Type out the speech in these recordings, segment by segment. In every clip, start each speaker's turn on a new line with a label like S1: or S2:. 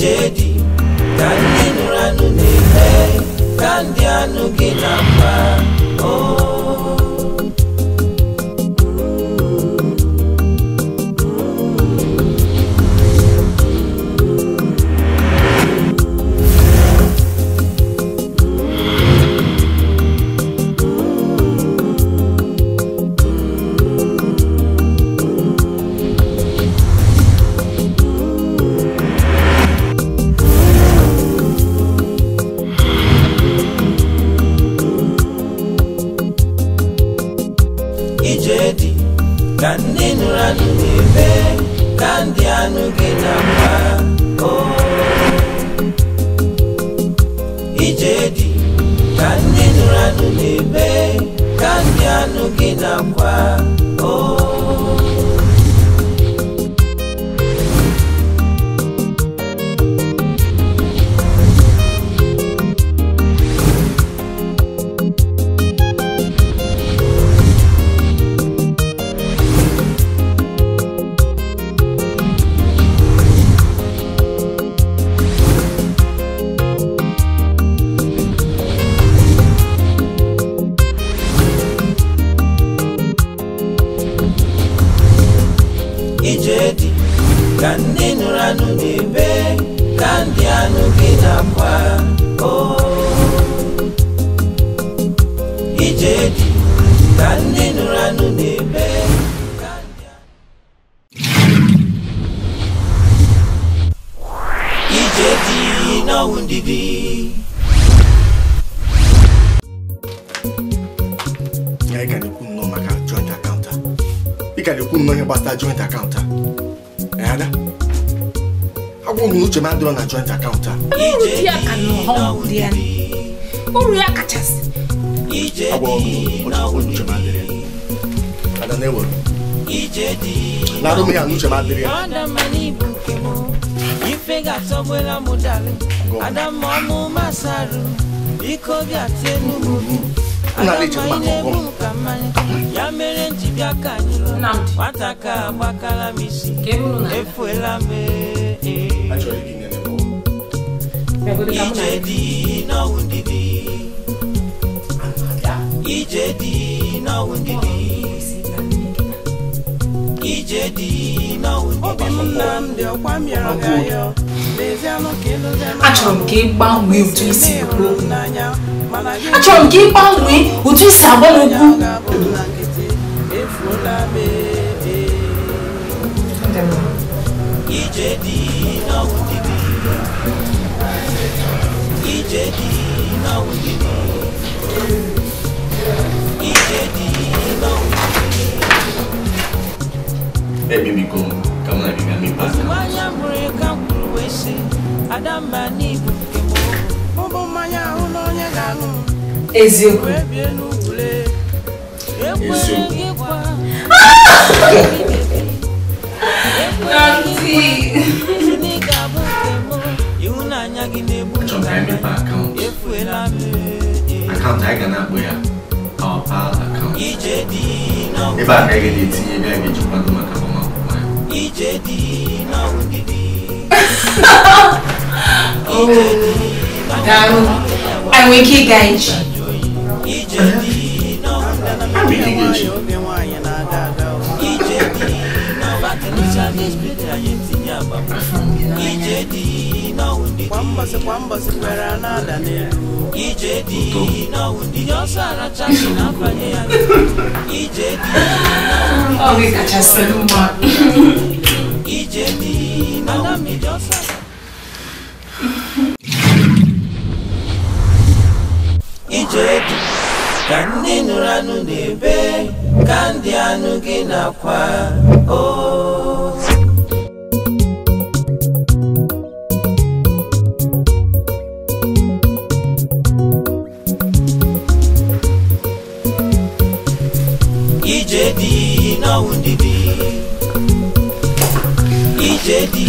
S1: Ije dị ka ndị nụrụ anụ na-eme ka ndị anụ gị na-akpa o. Ije dị ka ndị nụrụ anụ na-eme ka ndị anụ gị na-akpa o. Ije dị ka ndị nụrụ anụ na-eme ka ndị anụ gị na-akwa o. Ije dị ka ndị nụrụ anụ na-ebe ka ndị anụ gị na-akwa o. Ije dị ka ndị nụrụ anụ na-ebe ka ndị Ije dị n'ọnwụ ndidi.
S2: Ị ka na-ekwu nnọọ maka joint account a. Ị ka na-ekwu nnọọ ihe gbasara joint account a. Ada, agwọ m na uche m adịrọ na joint account a.
S3: Uru di ya ka na ọghọm dị ya. Uru ya kachasị.
S1: Ije
S2: Agwọ m
S1: dị
S2: na uche m adịrị ya. Ada na-ewere.
S1: Ije dị
S2: Na-arụ m ya na uche m adịrị ya.
S1: Adamma n'ibu nke m, ife ga-atọgbela m dalị. Adamma ọmụ masarụ, biko bịa tie n'ugwu gị.
S2: Nna na-eche
S1: Adamma
S2: maka
S1: ị na-egbu
S2: ọghọm.
S1: m ka mmanya, ya mere m ji bịa ka anyị lụọ.
S3: Nnamdi.
S1: Nwata ka agbakala m isi,
S3: Ka ebe unu na-aga.
S1: efuela m ee.
S2: Achọrọ gị nene m.
S3: Bịagodu ka mụ na
S1: Ije
S3: gị.
S1: dị n'ọnwụ ndidi. Ije dị n'ọnwụ ndidi. Ije dị n'ọnwụ
S4: Obi m
S1: ndidi.
S4: Nnamdị ọkwa m yọrọ gị ayọ lezianụ ka ịlụzie m
S3: Achọrọ m ka ị gbanwee otu i si ekwu okwu.
S4: n'anya mana gị
S3: Achọrọ m ka ị gbanwee otu i si agwa m okwu.
S4: ga-abụ m na nkịtị efuola m ee.
S1: Ije dị n'ọnwụ ndidi. Ije dị n'ọnwụ ndidi. Ije dị n'ọnwụ ndidi.
S2: Ekpebigo m ka mụ na gị gaa mepee
S1: Ozugbo
S2: akaụntụ.
S1: anya mụrụ ka m kwuru wee sị, Adamma n'ibu nke m.
S4: Ụbụ mmanya ahụ na onye ga-aṅụ m
S3: Eziokwu.
S4: wee bie n'ugwule.
S1: Ekwere
S2: Eziokwu.
S1: gị kwa.
S3: Nnamdi.
S1: Si na ị ga-abụ nke m. Ịhụnanya gị na-egbu m
S2: Achọrọ m ka anyị mepee akaụntụ.
S1: Efuela m ee.
S2: Akaụntụ anyị ga na-akpọ ya Our Pal account.
S1: Ije dị n'ọnwụ
S2: Ebe a ka anyị ga na-etinye ego anyị ga-eji kwado maka agbamakwụkwọ anyị.
S1: Ije dị n'ọnwụ ndidi.
S3: Oh, daalụ. Anyị nwere ike ịga echi.
S1: Ije dị n'ọnwụ ndidi.
S2: Anyị nwere ike ịga echi.
S4: Oge nwaanyị na-aga aga o.
S1: Ije dị n'ọnwụ ndidi. Anyị etinye agbam. Ije dị n'ọnwụ ndidi.
S4: Kwa mbọsị kwa mbọsị kwere a na-ada n'elu.
S1: Ije dị n'ọnwụ ndidi. Ọsọ arachasị na-afanye ya. Ije dị
S3: Ọ gị kachasị mma.
S1: Ije dị n'ọnwụ ndidi. Ọsọ Ije dị ka ndị nụrụ anụ na-ebe ka ndị anụ gị na-akwa o. Ije dị n'ọnwụ ndidi. Ije dị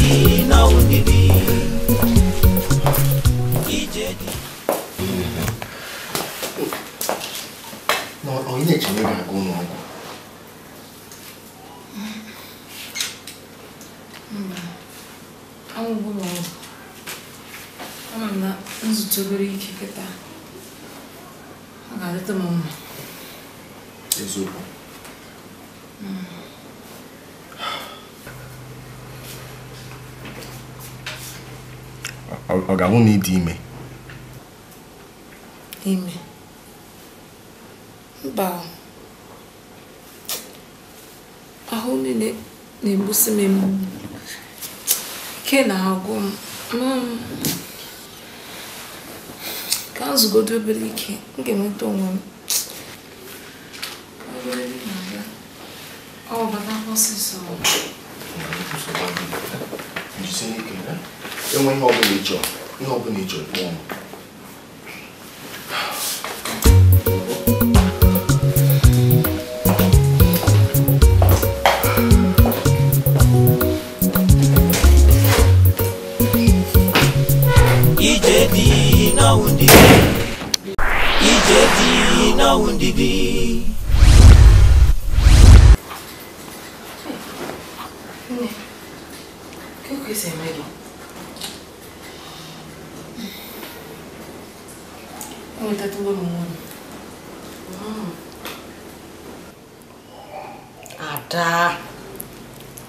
S1: n'ọnwụ ndidi. Ije dị.
S2: Na ọ ị na-eche na ị ga-aga ụlọ ọgwụ?
S3: Mba, anwụgo m ọgwụ. Ama m na nzute obere ike kịta ọ ga-adịtụ m mma.
S2: Eziokwu. Ọ ga-abụ na ị dị ime?
S3: Ime? Mba. Ahụ niile na-egbusi m mgbu. Ike na-agwụ m. Ka m zugodo obere ike, m ga-enweta onwe m. Obere na-aga. Ọ batakwa ọsịsọ.
S2: Jisie ike, enwe ihe ọbụla ị chọrọ, ihe ọbụla ị chọrọ, kpọọ m.
S1: Ije dị n'ọnwụ ndidi, ije dị n'ọnwụ ndidi.
S3: Nne, ka esi eme gị? Enwetatụgo m onwe m.
S5: Ada,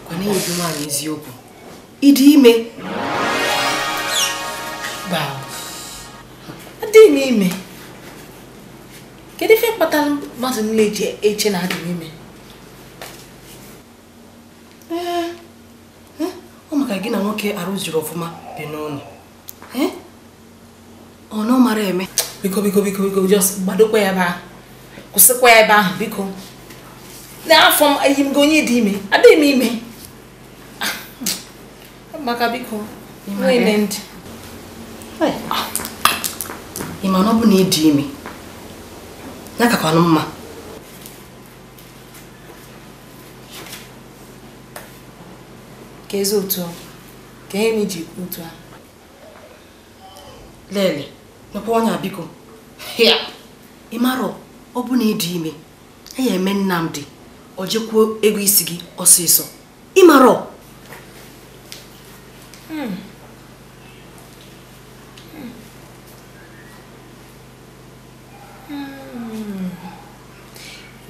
S5: kwana ịdị nwaanyị eziokwu. Ịdị ime?
S3: Ba, adịghị m ime. Kedu ife kpatara mmadụ niile ji eche na adị m ime?
S5: Ee, ọ maka gị na nwoke arụziri ọfụma dị n'ụlọ. Ee, ọ na ọ mara eme.
S3: Biko biko biko biko just gbadokwa ya ebe ahụ. Kwụsịkwa ya ebe ahụ biko. N'afọ m eyi m gị onye dị ime, adịghị m ime. Maka biko, nwee ntị.
S5: Ị ma na ọ bụ na ị dị ime, ya kakwanụ mma.
S3: Ka ezi otu ọ, ka ihe m ji ekwu otu a.
S5: Lele, nekwa ọnya biko. Ya, ị marọ ọ bụ na ị dị ime, ya eme Nnamdi, ọ jekwuo ego isi gị ọsịsọ. Ị marọ?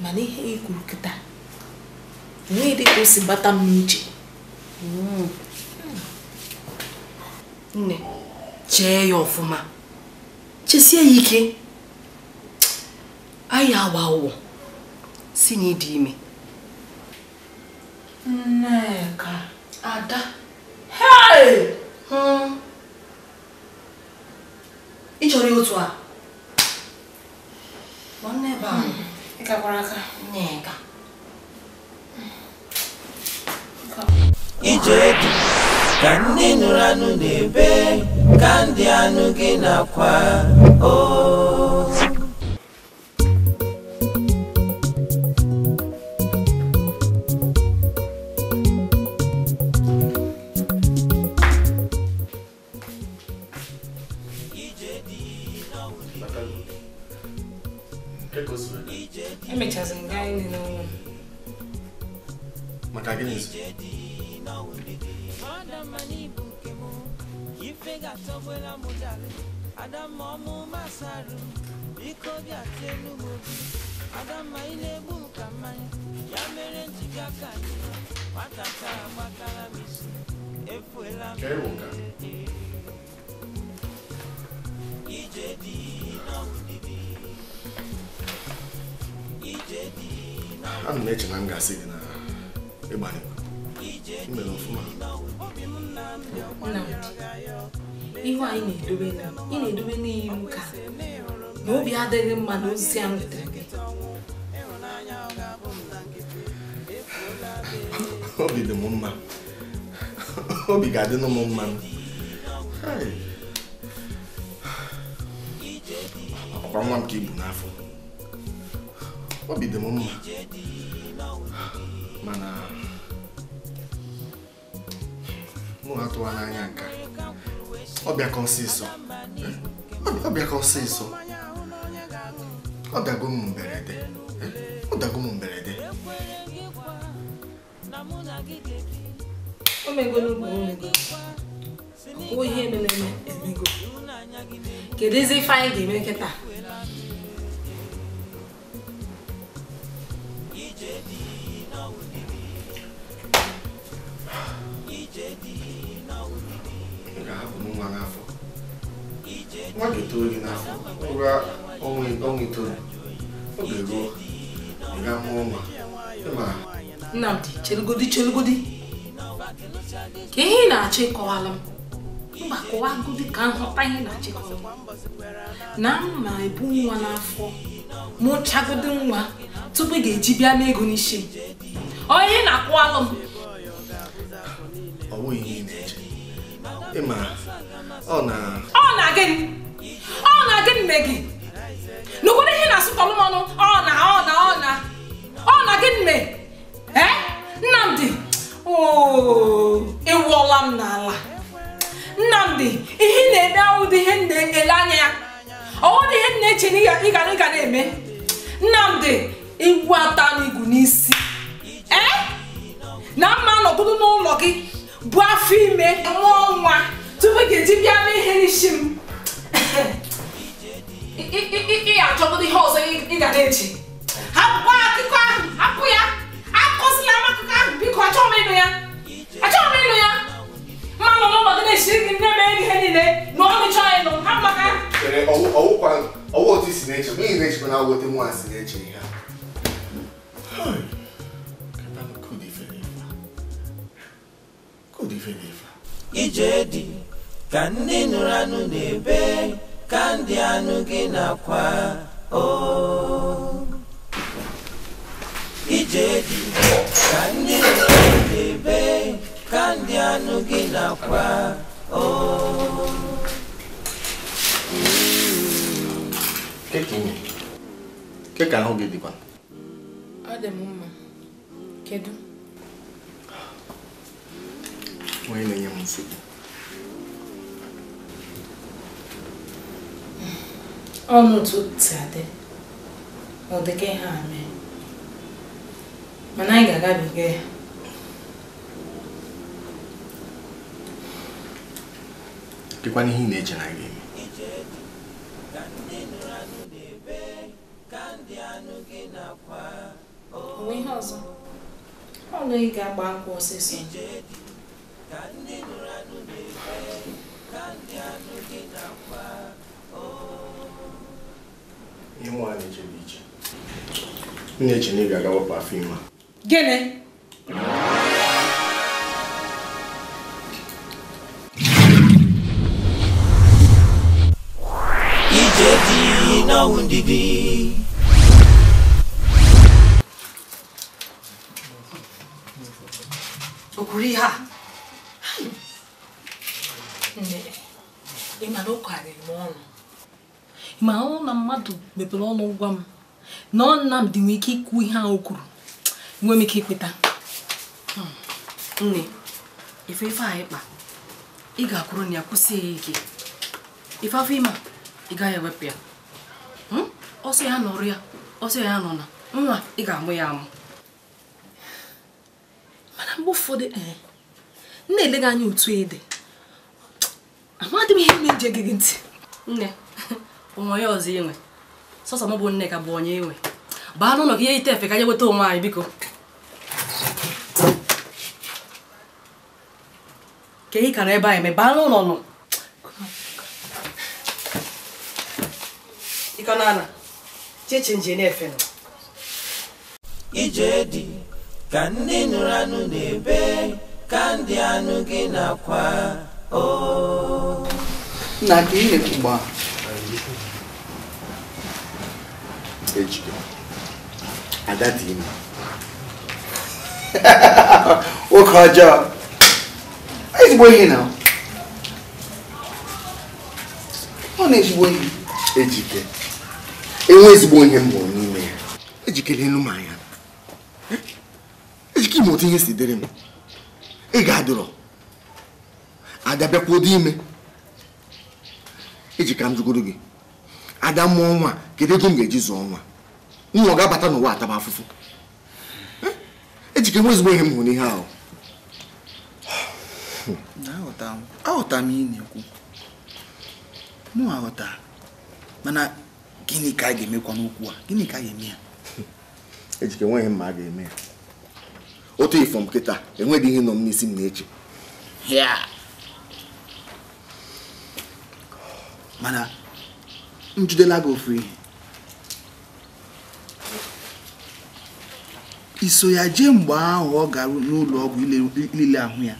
S3: Mana ihe ị kwuru kịta, enweghị dị ka o si bata m n'uche.
S5: Nne, chee ya ọfụma. Chesie ya ike. Anyị awa ụwọ si na ịdị ime.
S3: Nneka.
S5: Ada.
S3: Hey!
S5: Ị chọrọ ya otu a? Nwanne ebe ahụ.
S3: Ị kakwara aka.
S5: Nneka.
S1: Ije dị ka ndị nụrụ anụ na-ebe, ka ndị anụ gị na-akwa o.
S3: Emechazị m gaa ịnị n'ụlọ m.
S2: Maka gịnị? Ana m eche na m ga-asị gị na ịgbanye i mere ọfụma.
S3: Nnamdi, ihu anyị na-edobe ị na-edobe n'ihu ka na obi adịghị mma na ozi a m wetara gị.
S2: Obi dị m mma. Obi ga-adị m mma. Ọkwa nwa m ka ibu n'afọ. Obi dị m mma. Mana mụ atụwa n'anya nka. Ọ bịa ka ọsịsọ. Ọ bịa ka ọsịsọ. Ọ dago m mberede. Ọ dago m mberede.
S3: O megolo bụ omego. Kwuo ihe mere eme emego. Kedu ezi ife anyị ga-eme kịta?
S2: Ị ga-ahapụ nwa n'afọ. Nwa ga-etoro gị n'afọ. Ụra ọnwa itoolu. Ọ ga-eruo. Ị ga-amụ nwa.
S3: Nnamdi, chelugodi chelugodi. Ka ihe ị na-achọ ịkọwala m. Mba, kọwagodi ka nghọta ihe na-achọ ịkọwala m. Na m na-ebu nwa n'afọ, mụchagodi nwa tupu ị ga-eji bịa n'ego n'isi. Ọ ihe na-akọwalụ m.
S2: Ọ bụghị ihe ị na-eche. Ị ma, ọ na...
S3: Ọ na gịnị? Ọ na gịnị mee gị? N'obodo ihe na-asụtọlụ m ọnụ, ọ na, ọ na, ọ na. Ọ na gịnị mee? Eh? Nnamdi, ooo, ewuola m n'ala. Nnamdi, ihe na-eme ahụ dị ihe na-ele anya ya. Ọ dị ihe na-eche na ị ga na-eme. Nnamdi, ewu ata n'igu n'isi. Eh? Na mma nọgide n'ụlọ gị bụ afọ ime mụọ nwa tupu ị ga-eji bịa mee ihe n'isi m. Ị achọgodo ihe ọzọ ị ga na-eche. Hapụ akụkọ ahụ, hapụ ya. Akọsila m akụkọ ahụ, biko achọghị m ịnụ ya. Achọghị m ịnụ ya. Mma nọ n'ụlọ gị na-esiri gị nne mee ihe niile na ọ mịchọọ ịnụ. Hapụ maka ya.
S2: Ọwụ otu isi na-eche, ma ị na-echekwa na awụ otu nwa si na-eche ihe a.
S1: Ije dị ka ndị nụrụ anụ na-ebe ka ndị anụ gị na-akwa o. Ije dị ka ndị nụrụ anụ na-ebe ka ndị anụ gị na-akwa o.
S2: Ke ka ahụ gị dịkwa?
S3: Ọ dị m mma. Kedu?
S2: Onye na-enye m nsogbu.
S3: Ọnụ otu si adị, ọ dị ka ihe a mee. Mana anyị ga-agabiga ya.
S2: Kekwana ihe ị na-eche na anyị ga-eme?
S3: Onwe ihe ọzọ? Ọnụ ị ga-agba nkwụ ọsịsọ.
S2: Ihe mụ na-eche dị iche. M na-eche na ị ga-aga wepụ afọ ime a.
S3: Gịnị?
S1: Ije dị n'ọnwụ ndidi.
S5: O kwuru ihe a?
S3: Nne, ị ma na ọ karịrị m ọnụ. Ị ma ọnụ na mmadụ mepere ọnụ gwa m na ọ Nnamdi nwere ike ikwu ihe ahụ o kwuru. Enwe m ike ikweta.
S5: Nne, ife ife a ịkpa, ị ga-akwụrụ na ya kwụsie ya ike. Ife afọ ime a, ị gaghị ewepụ ya. Ọsọ ya nọrọ ya, ọsọ ya nọ na nwa ị ga-amụ ya amụ.
S3: Mana mgbe ụfọdụ m na-ele gị anya otu ede. Amadị m ihe mere nje gị ntị.
S5: Nne, onwe ya ọzọ inwe. Sọsọ m bụ nne ka bụ onye inwe. Baa n'ụlọ ka ihe ite efe ka anyị nweta onwe anyị biko. Ka ị kara ebe anyị mee, baa n'ụlọ nụ. Ịkọ na-ana, cheche nje na-efe nụ.
S1: Ije dị ka ndị nụrụ anụ na-ebe ka ndị anụ gị na-akwa o.
S6: Nna ka ị na-ekwu gbaa.
S2: Ejike, Ada dị ime.
S6: Nwoke ọjọọ. Ezigbo ihe na. Ọ na-ezigbo ihe.
S2: Ejike, enwe ezigbo ihe m hụrụ n'ime ya. Ejike lelu m anya. Ejike ime otu ihe si dịrị m. Ị ga-adịrọ. Ada bịakwuo dị ime. Ejike m jụgoro gị. Ada mụọ nwa, kedu ego m ga-eji zụọ nwa? Nwa ọ ga-abata n'ụwa ataba afụfụ. Ejike nwe ezigbo ihe m hụrụ n'ihe ahụ.
S6: Aghọta m ihe na-ekwu. Mụ aghọta. Mana gịnị ka a ga-emekwa n'okwu a? Gịnị ka a ga-eme ya?
S2: Ejike enweghị mma a ga-eme ya. Otu ifom kịta enweghị ihe nọ m n'isi m na-eche.
S6: Mana m jidela gị ofu ihe. Iso ya jee mgbe ahụ ọ gara n'ụlọ ọgwụ ilele ahụ ya.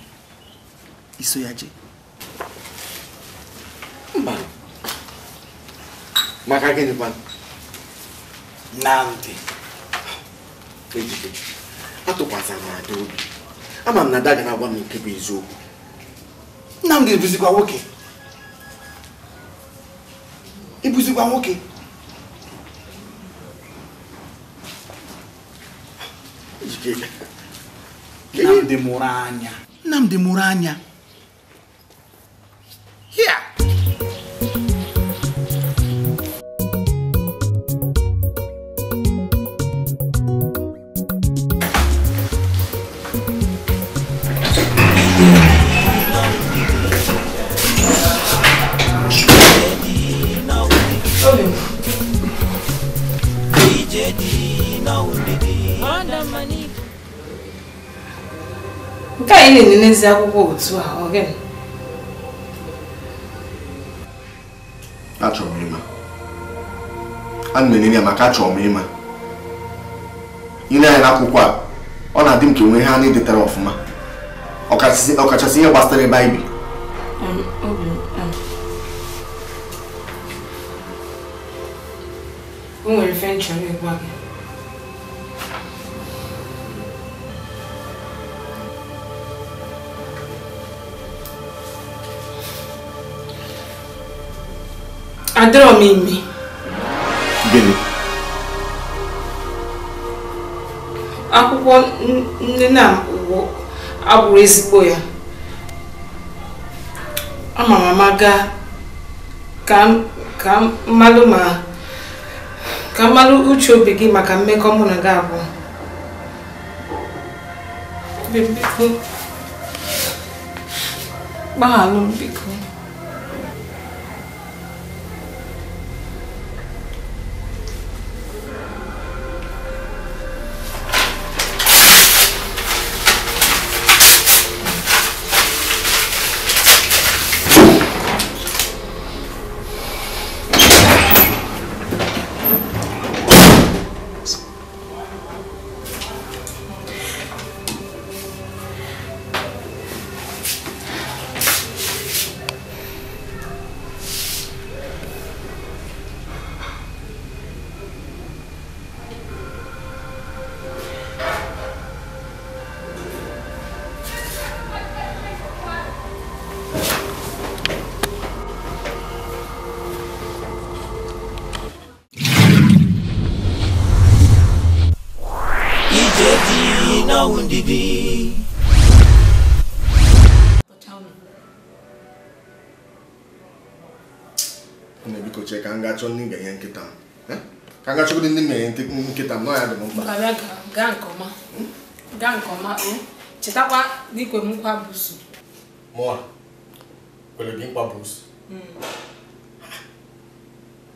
S6: Iso ya jee.
S2: Mba. Maka gịnị kwanụ?
S6: Nnamdi.
S2: Ejike, atụkwasịra m Ada obi. Ama m na Ada ga na-agwa m nke bụ eziokwu.
S6: Nnamdi ebuzikwa nwoke. Ibuzikwa nwoke. Nnamdi mụrụ anya. Nnamdi mụrụ anya. Here.
S3: Nke a ị na-enenezi akwụkwọ otu a, ọ gịnị?
S2: Achọrọ m ịma. Ana m enene ya maka achọrọ m ịma. Ile anya n'akwụkwọ a, ọ na-adị m ka enwe ihe a na-edetara ọfụma. Ọkachasị ihe gbasara ebe anyị bi.
S3: O nwere ife m chọrọ ịgwa gị. Adịrọ m ime.
S2: Gịnị?
S3: Akwụkwọ nne na abụrụ ezigbo ya. Ama m ama gaa ka mmalụ ma ka mmalụ uche obi gị maka mmekọ mụ na gị abụọ. Biko, gbaghalụ m biko.
S2: Ka nga chọgodi ndị mmeghe nkịta m nọ ya dị m mkpa.
S3: Gaa nke ọma. Gaa nke ọma o. Chetakwa na ikwe m nkwa busu.
S2: Mụa kwere gị nkwa busu.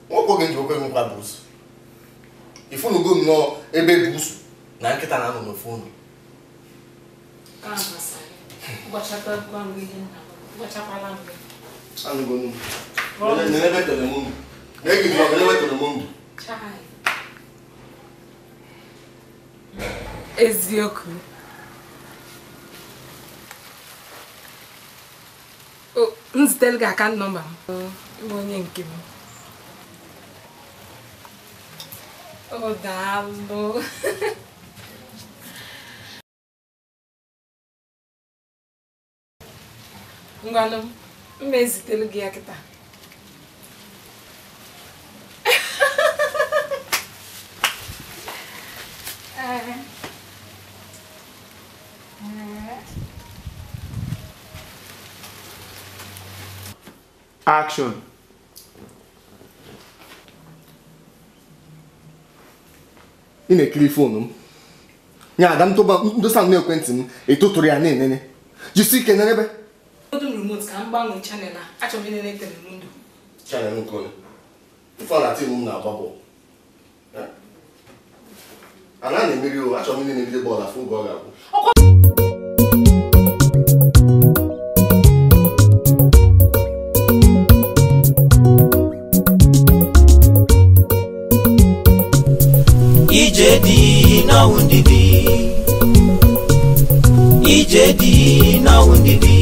S2: Nwoke oge nji okwe nkwa busu. Ifunugo nnọọ ebe busu na nkịta na-anọ n'ofu ụlọ. Anụgo m. N'ebe Telemundo. N'ebe Telemundo.
S3: Eziokwu. O, m zitere gị aka nọmba m. Ịbụ onye nke m. O, daalụ. Ngwanụ, m ezitere gị ya kịta.
S7: Action.
S2: Ị na-ekiri foonu m. Nya ada m tụba ndosa m n'ekwentị m etụtụrụ ya na-enene. Jisi ike n'ebe.
S3: remote ka m gbanwee chanel a. Achọrọ m ịnene Telemundo.
S2: Chanel nke onye? Ife na tim m na-agba bọọlụ. A na-emeri o, achọrọ m ịnene bọọlụ afọ oge ọ ga-agwụ.
S1: Ije dị n'ọwụ ndidi, ije dị n'ọwụ ndidi,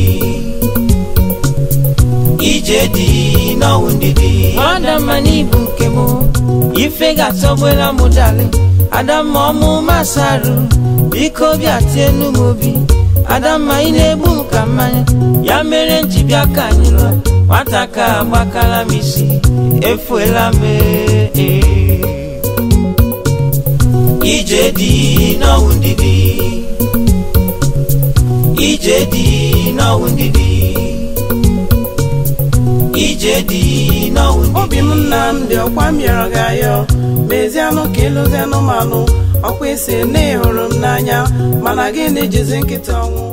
S1: ije dị n'ọwụ ndidi. Adamma n'ibu nke m, ife ga-atọgbela m dali. Adamma ọmụ masarụ, biko bịa tie nu m obi. Adamma ị na-egbu m ka mmanya, ya mere m ji bịa ka anyị lụọ. Nwata ka agbakala m isi, efuela m ee. Ije dị n'ọwụ ndidi, ije dị n'ọwụ ndidi, ije dị n'ọwụ ndidi.
S4: Obi m Nnamdi ọkwa m yọrọ gị ayọ, mezianụ ka ịlụzianụ manụ, ọkwa isi na ị hụrụ m n'anya, mana gịnị jizi nkịta ọnwụ.